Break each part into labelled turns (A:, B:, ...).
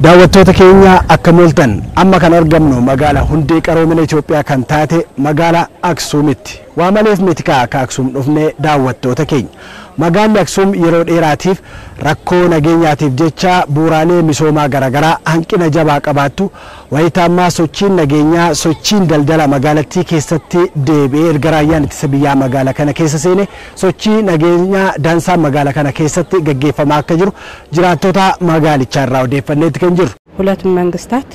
A: Daawwattoota keenya akka mooltan amma kan argamnu magaalaa hundee qaroomina Itoophiyaa kan taate magaalaa Aksuumitti. Waa maleef miti akka Aksuum dhufnee daawwattoota keenya. Magaalli Aksuum yeroo dheeraatiif rakkoo nageenyaatiif jecha bu'uuraalee misoomaa garaagaraa hanqina jabaa qabaattu wayitaa ammaa sochiin nageenyaa sochiin daldala magaalattii keessatti deebi'ee erga raayyaan ittisa biyyaa magaalaa kana keessa seene sochii nageenyaa dansaa magaalaa kana keessatti gaggeeffamaa akka jiru jiraattota magaalichaa irraa odeeffanneetti kan jiru.
B: ሁለቱም መንግስታት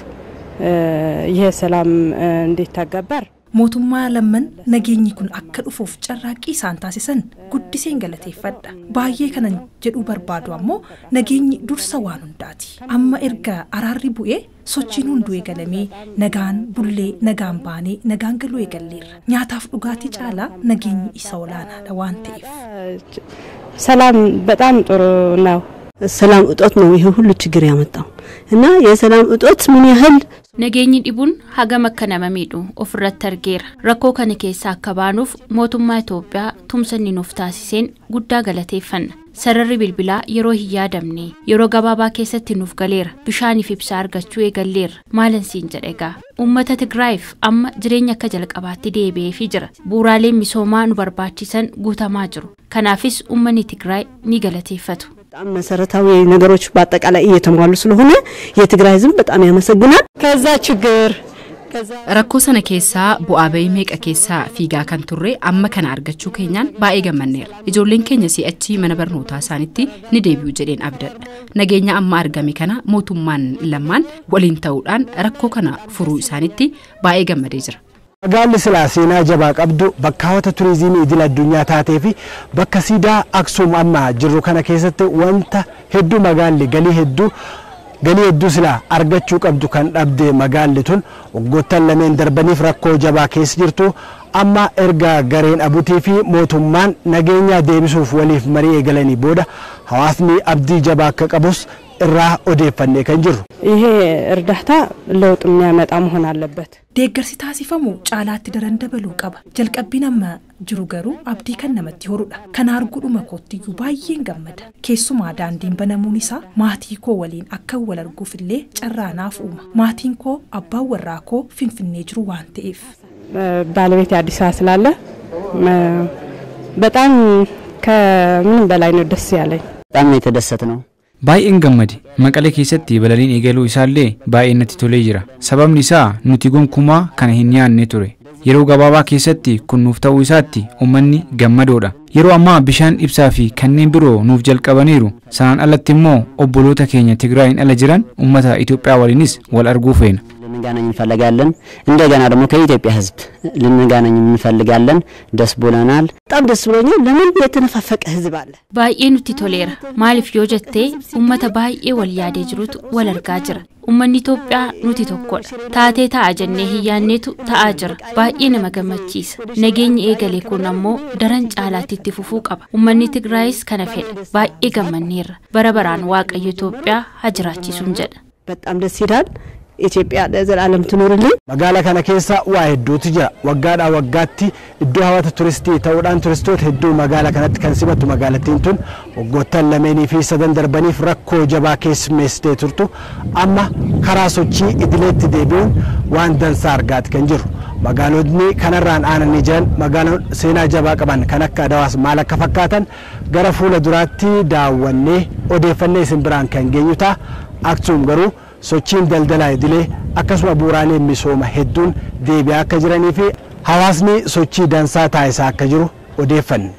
B: ይሄ ሰላም እንዲተገበር
C: Mootummaa lamman nageenyi kun akka dhufuuf carraaqqii isaan taasisan guddiseen galateeffadha. Baay'ee kanan jedhuu barbaadu ammoo nageenyi dursa waan hundaati. Amma erga araarri bu'ee sochiin hunduu eegalamee nagaan bullee nagaan baanee nagaan galuu eegalleerra. Nyaataaf dhugaatii caalaa nageenyi isa olaanaadha waan ta'eef.
B: ሰላም በጣም ጥሩ ነው።
D: ሰላም እጦት ነው ይሄ ሁሉ ችግር ያመጣው እና የሰላም እጦት ምን ያህል
E: Nageenyi dhibuun hagam akka nama miidhu ofirratti argeera. Rakkoo kana keessaa akka baanuuf mootummaa Itoophiyaa tumsa inni nuuf taasiseen guddaa galateeffanna. Sararri bilbilaa yeroo hin yaadamne yeroo gabaabaa keessatti nuuf galeera. Bishaaniif ibsaa argachuu eegalleerra. Maalan siin jedha egaa. Uummata Tigraayiif amma jireenya akka jalqabaatti deebi'eefii jira. Bu'uuraaleen misoomaa nu barbaachisan guutamaa jiru. Kanaafis uummanni Tigraay ni galateeffatu.
D: በጣም መሰረታዊ ነገሮች በአጠቃላይ እየተሟሉ ስለሆነ የትግራይ ሕዝብ በጣም ያመሰግናል።
B: ከዛ ችግር
F: Rakkoo sana keessaa bu'aa bahii meeqa keessaa fiigaa kan turre amma kana argachuu keenyaan baay'ee gammanneerra. Ijoolleen keenya si'achi mana barnootaa isaaniitti ni deebi'u jedheen abdadha. Nageenya amma argame kana mootummaan lamaan waliin ta'uudhaan rakkoo kana furuu isaaniitti baay'ee gammadee jira.
A: Magaalli silaa seenaa jabaa qabdu bakka hawwata turizimii idil addunyaa taatee fi bakka siidaa Aksuum amma jirru kana keessatti wanta hedduu magaalli galii hedduu silaa argachuu qabdu kan dhabde magaalli tun waggoottan lameen darbaniif rakkoo jabaa keessa jirtu amma erga gareen abutii fi mootummaan nageenya deebisuuf waliif marii eegalanii booda hawaasni abdii jabaa akka qabus irraa odeeffannee kan jirru.
B: ይሄ እርዳታ ለውጥ የሚያመጣ መሆን አለበት።
C: Deeggarsi taasifamu caalaatti daran dabaluu qaba. Jalqabbiin amma jiru garuu abdii kan namatti horudha. Kana arguudhuma koottiyyuu baay'een gammada. Keessumaa daandiin banamuun isaa maatii koo waliin akka wal arguuf illee carraa naaf uuma. Maatiin koo abbaan warraa koo Finfinnee jiru waan ta'eef.
B: ባለቤት አዲስ አበባ ስላለ በጣም ከምንም በላይ ነው ደስ ያለኝ።
G: በጣም ነው የተደሰትነው።
H: Baay'een gammade. Maqalee keessatti balaliin eegaluu isaallee baay'ee natti tolee jira. Sababni isaa nuti gonkumaa kana hin yaadne ture. Yeroo gabaabaa keessatti kun nuuf ta'uu isaatti uummanni gammadoodha. Yeroo ammaa bishaan ibsaa fi kanneen biroo nuuf jalqabaniiru. Sanaan alatti immoo obboloota keenya Tigraayin ala jiran uummata Itoophiyaa waliinis wal arguu feena.
G: ልንገናኝ እንፈልጋለን። እንደገና ደግሞ ከኢትዮጵያ ሕዝብ ልንገናኝ እንፈልጋለን። ደስ ብሎናል።
D: በጣም ደስ ብሎኛል። ለምን የተነፋፈቀ ሕዝብ አለ።
E: Baay'ee nutti toleera. Maaliif yoo jettee uummata baay'ee wal yaadee jirutu wal argaa jira. Uummanni Itoophiyaa nuti tokkodha. Taatee ta'a jennee hin yaadnetu ta'aa jira. Baay'ee nama gammachiisa. Nageenyi eegale kun ammoo daran caalaatti itti fufuu qaba. Uummanni Tigraayis kana fedha. Baay'ee gammanneerra. Bara baraan Waaqayyo Itoophiyaa haa jiraachisuun jedha.
D: በጣም ደስ ይላል። ኢትዮጵያ ለዘላለም ትኖርልን።
A: Magaalaa kana keessa waa hedduutu jira. Waggaadhaa waggaatti iddoo hawwata turistii ta'uudhaan turistoota hedduu magaalaa kanatti kan simattu magaalattiin tun waggoottan lameenii fi sadan darbaniif rakkoo jabaa keessummeessitee turtu amma karaa sochii idileetti deebi'uun waan dansaa argaati kan jiru. Magaalonni kanarraan aananii jiran magaalonni seenaa jabaa qaban kan akka Adawaas maal akka fakkaatan gara fuula duraatti daawwannee odeeffannee isin biraan kan geenyu ta'a. Aksuum garuu sochiin daldalaa idilee akkasuma bu'uuraaleen misooma hedduun deebi'aa akka jiranii fi hawaasni sochii dansaa taasisaa akka jiru odeeffanne.